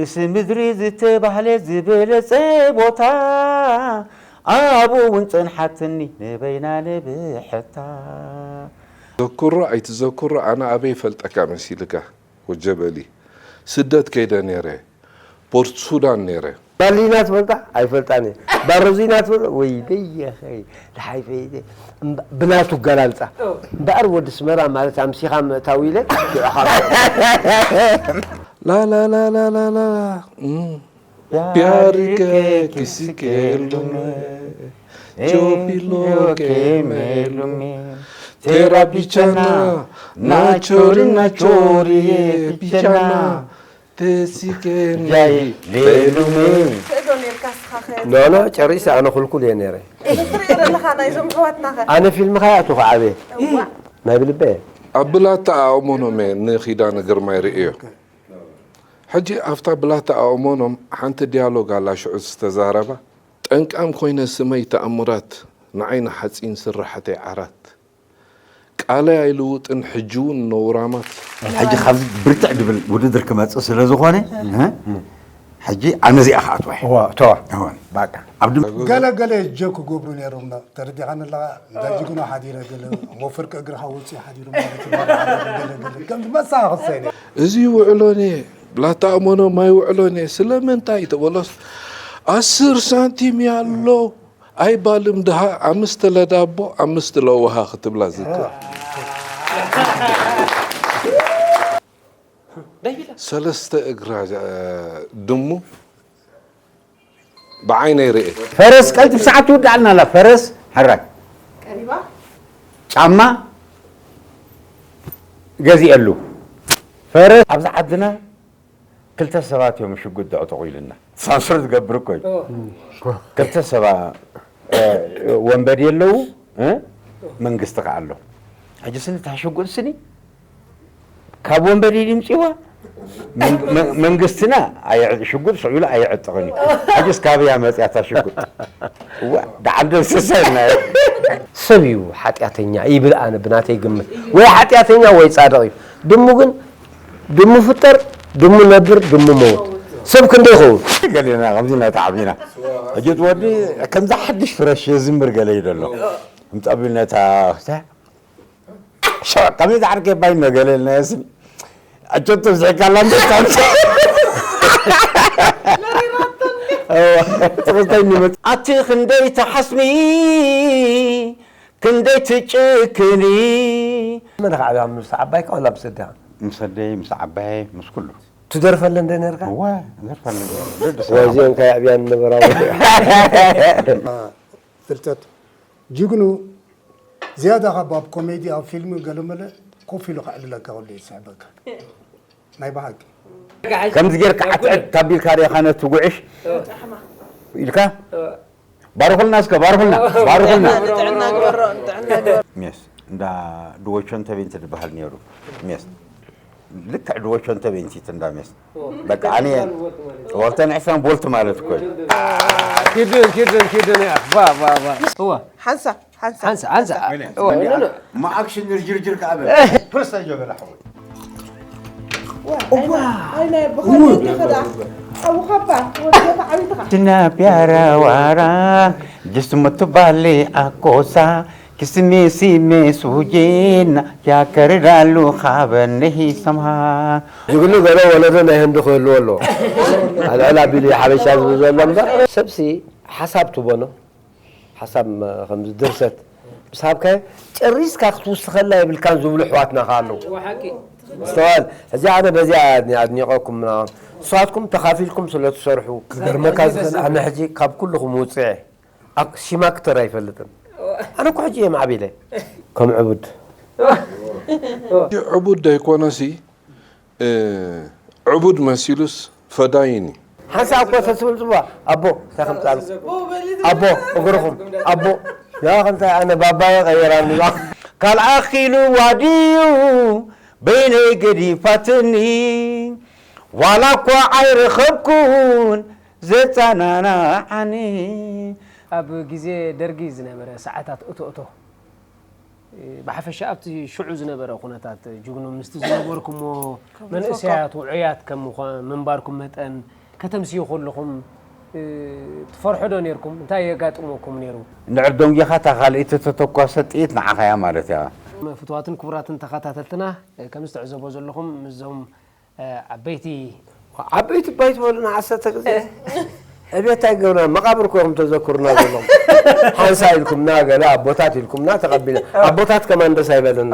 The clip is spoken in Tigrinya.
ምስ ምድሪ ዝተባህለ ዝበለጸ ቦታ ኣብኡ እውን ጸንሓትኒ ንበይና ንብሕታ። ዘኩሮ ኣይትዘኩሮ ኣነ ኣበይ ፈልጠካ መሲልካ ወጀበሊ ስደት ከይደ ነይረ ፖርት ሱዳን ነይረ ባርሊና ትፈልጣ ኣይፈልጣን እየ ባሮዚና ትፈልጣ ወይ በየኸይ ድሓይ ፈይደ ብናቱ ገላልፃ እምበኣር ወዲ ስመራ ማለት ኣምሲኻ ምእታው ኢለ ሽዑኻ ላላላላላላ ፒያሪከ ኪሲኬሉሜ ጆቢሎ ኬሜሉሜ ቴራ ቢቻና ናቾሪ ናቾሪ ቢቻና ተሲኬን ሌሉሜ ትእዶ ኔርካ ስኻኸ ኖ ኖ ጨሪሰ ኣነ ኩልኩል እየ ነይረ ትሪኦ ዘለኻ ናይዞም ኣሕዋትናኸ ኣነ ፊልምኻ ይኣቱ ከዓበ ናይ ብልበ ኣብ ብላታ ኣእሞኖም እየ ንኺዳነ ግርማይ ርእዮ ሕጂ ኣብታ ብላታ ኣእሞኖም ሓንቲ ዲያሎግ ኣላ ሽዑ ዝተዛረባ ጠንቃም ኮይነ ስመይ ተኣምራት ንዓይ ንሓፂን ስራሕተይ ዓራት ቃለይ ኣይልውጥን ሕጂ እውን ነውራማት ሕጂ ካብዚ ብርትዕ ድብል ውድድር ክመፅእ ስለ ዝኾነ ሕጂ ኣነ እዚኣ ክኣትዋ እየ እዋ ተዋ እወ። በቃ ኣብ ድም ገለ ገለ ጀክ ክገብሩ ነይሮም ተረዲኻኒ ኣለኻ እንዳ ጅግኖ ሓዲረ ገለ ሞፈር ክእግርኻ ወፂኡ ሓዲሩ ማለት እዩ ገለ ገለ ከም መሳኸሰይ ነይሩ እዚ ውዕሎኔ ብላታ ኣእሞኖ ማይ ውዕሎኔ ስለምንታይ ተበሎስ ኣስር ሳንቲም ያሎ ኣይባልም ድሃ ኣምስት ለዳቦ ኣምስት ለውሃ ክትብላ ዝክር ሰለስተ እግራ ድሙ ብዓይነይ ርኤ ፈረስ ቀልጥፍ ሰዓት ትውድኣልና ኣላ ፈረስ ሕራይ ቀሪባ ጫማ ገዚአሉ ፈረስ ኣብዚ ዓድና ክልተ ሰባት እዮም ሽጉጥ ዘዕጥቑ ኢሉና ሳንሱር ዝገብር እኮ እዩ ክልተ ሰባ ወንበዴ ኣለዉ መንግስቲ ከዓ ኣሎ ሕጂ ስኒ እታ ሽጉጥ ስኒ ካብ ወንበዴ ድምፂዋ መንግስትና ሽጉጥ ስዑሉ ኣየዕጥቕን እዩ ሕጂስ ካበያ መፅያ እታ ሽጉጥ ደዓል ደምስሰልና ሰብ እዩ ሓጢኣተኛ ይብል ኣነ ብናተይ ግምት ወይ ሓጢኣተኛ ወይ ፃድቕ እዩ ድሙ ግን ድሙ ፍጠር ድሙ ነብር ድሙ መውት ሰብ ክንደይ ይኸውን ገሌና ከምዚ ኢና ተዓቢና ሕጂ እቲ ወዲ ከምዛ ሓድሽ ፍረሽ የዝምር ገለ እዩ ዘሎ ምፀቢል ነታ ከመይ ዝዓርከ ባይ ነገለልና የስኒ ኣጆቶ ብዝሕካላ ኣቲ ክንደይ ትሓስሚ ክንደይ ትጭክኒ መን ከዓ ምስ ዓባይካ ወላ ምስ ኣዴኻ ምስ ኣደይ ምስ ዓባይ ምስ ኩሉ ትደርፈለ እንደ ነርካ እወ ዘርፋለ ወዚኦም ከየዕብያን ነበራ ፍልጠት ጅግኑ ዝያዳ ካብ ኣብ ኮሜዲ ኣብ ፊልም ገለመለ ኮፍ ኢሉ ከዕልለካ ከሎ ይስሕበካ ናይ ብሓቂ ከምዚ ጌርካ ዓትዕት ታቢልካ ዲኻ ነቲ ጉዕሽ ኢልካ ባርኹልና እስከ ባርኹልና ባርኹልና ጥዕና ግበሮ ጥዕና ግበሮ ሜስ እንዳ ድወቾ እንተቤንቲ ዝበሃል ነይሩ ሜስ ልክዕ ድወቾ እንተቤንቲት እንዳ ሜስ በቃ ኣነ ወልተን ዕስራን ቦልት ማለት እኮ እዩ ኪድን ኪድን ኪድን እያ ባ ባ ባ እዋ ሓንሳ ሓንሳ ሓንሳ ሓንሳ ማኣክሽን ርጅርጅር ከኣበ ፕረስታ ጀበላ ሓወይ ኣይናይ ብኸዳ ሓውኻባ ወደታ ዓብይትኻ ትናቢያራዋራ ጅስት ምትባሌ ኣኮሳ ክስሜሲሜ ሱጄና ያከርዳሉ ኻበነሂ ሰምሃ ጅግኑ ገለ ወለዶ ናይ ህንዲ ክህልዎ ኣለዎ ኣልዕል ኣቢሉ ሓበሻ ዝብል ዘሎ እምበር ሰብሲ ሓሳብ ትቦኖ ሓሳብ ከምዚ ድርሰት ምስ ሃብካዮ ጨሪስካ ክትውስኸላ የብልካን ዝብሉ ኣሕዋትና ከ ኣለዉ ምስተዋል ሕዚ ኣነ በዚኣ ኣድኒቐኩም ንስኻትኩም ተኻፊልኩም ስለ ትሰርሑ ክገርመካ ዝኽእል ኣነ ሕጂ ካብ ኩልኹም ውፅዐ ሽማክተር ኣይፈልጥን ኣነ እኮ ሕጂ እየ ማዕቢለ ከም ዕቡድ ዕቡድ ኣይኮነሲ ዕቡድ መሲሉስ ፈዳይን እዩ። ሓንሳእ እኮ ተትብል ጽልዋ ኣቦ እንታይ ከምጻልኩ ኣቦ እግርኹም ኣቦ ያ ከምታይ ኣነ ባባየ ቀየራኒ ካልኣኺ ኢልዋ ድዩ በይነይ ገዲፋትኒ ዋላ እኳ ኣይረኸብኩን ዘጸናንዓኒ። ኣብ ግዜ ደርጊ ዝነበረ ሰዓታት እቶ እቶ ብሓፈሻ ኣብቲ ሽዑ ዝነበረ ኩነታት ጅግኑ ምስቲ ዝነበርኩሞ መንእሰያት ውዑያት ከም ምንባርኩም መጠን ከተምስዩ ከለኹም ትፈርሑ ዶ ነርኩም? እንታይ የጋጥመኩም ነሩ? እንድሕር ደንጊኻ እታ ካልኣይቲ ተተኳሰት ጥይት ንዓኻ እያ ማለት እያ። ፍትዋትን ክቡራትን ተኸታተልትና፣ ከምዚ ትዕዘቦ ዘለኹም ምስዞም ዓበይቲ ዓበይቲ ባይ ትበሉና ዓሰርተ ግዜ ዕብየት ኣይገብርና መቃብር ኮኹም ተዘክሩና ዘለኹም ሓንሳ ኢልኩምና ገለ ኣቦታት ኢልኩምና ተቐቢልና ኣቦታት ከማን ደስ ኣይበለና